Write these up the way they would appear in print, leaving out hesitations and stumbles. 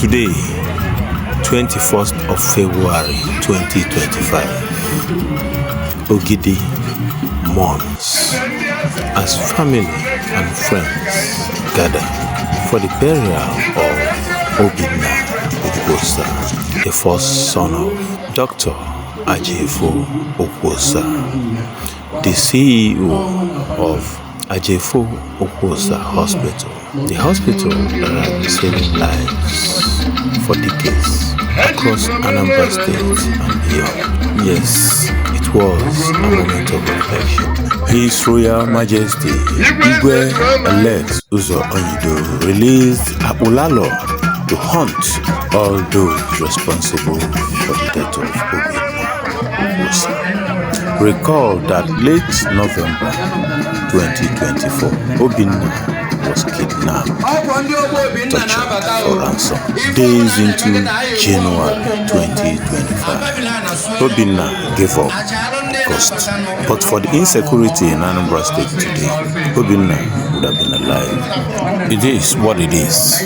Today, 21st of February 2025, Ogidi mourns as family and friends gather for the burial of Obinna Okwuosa, the first son of Dr. Ajefo Okwuosa, the CEO of Ajefo Okwuosa Hospital, the hospital that has been saving lives for decades across Anambra State and beyond. Yes, it was a moment of reflection. His Royal Majesty Igwe Elect Uzo Onyido released Akpulalo to hunt all those responsible for the death of Obinna Okwuosa. Recall that late November 2024, Obinna was kidnapped, tortured for ransom. Days into January 2025, Obinna gave up the ghost. But for the insecurity in Anambra State today, Obinna would have been alive. It is what it is.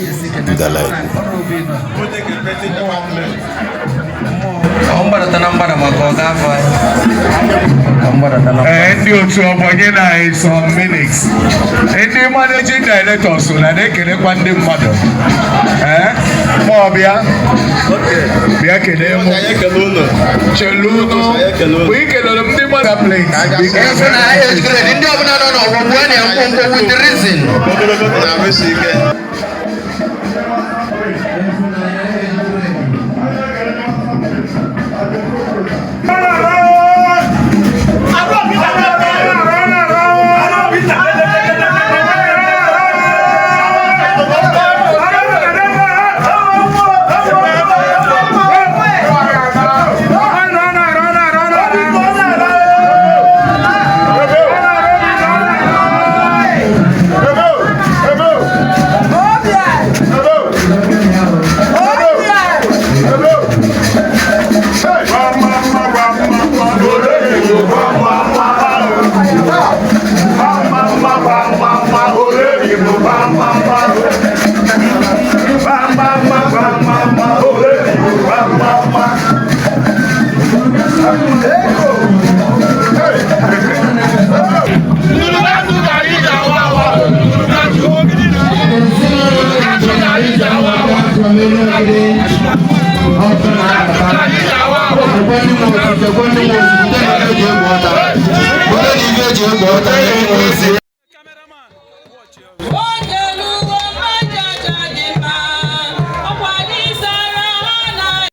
Ngala Ọ mgbadata na mgbada maka ọ ga-afọ anyị. Ọ mgbadata na Ee, ndị otu ọgbọ nye na anyị some minutes. Ndị managing director so na na-ekelekwa ndị mmadụ. Ee, ma ọ bịa bịa kelee mụ chelu unu mgbe ị kelere m ndị mmadụ plate. Efu na highest grade, ndị ọbụla nọ n'ọgbọ gbuo na mkpụmkpụ with reason.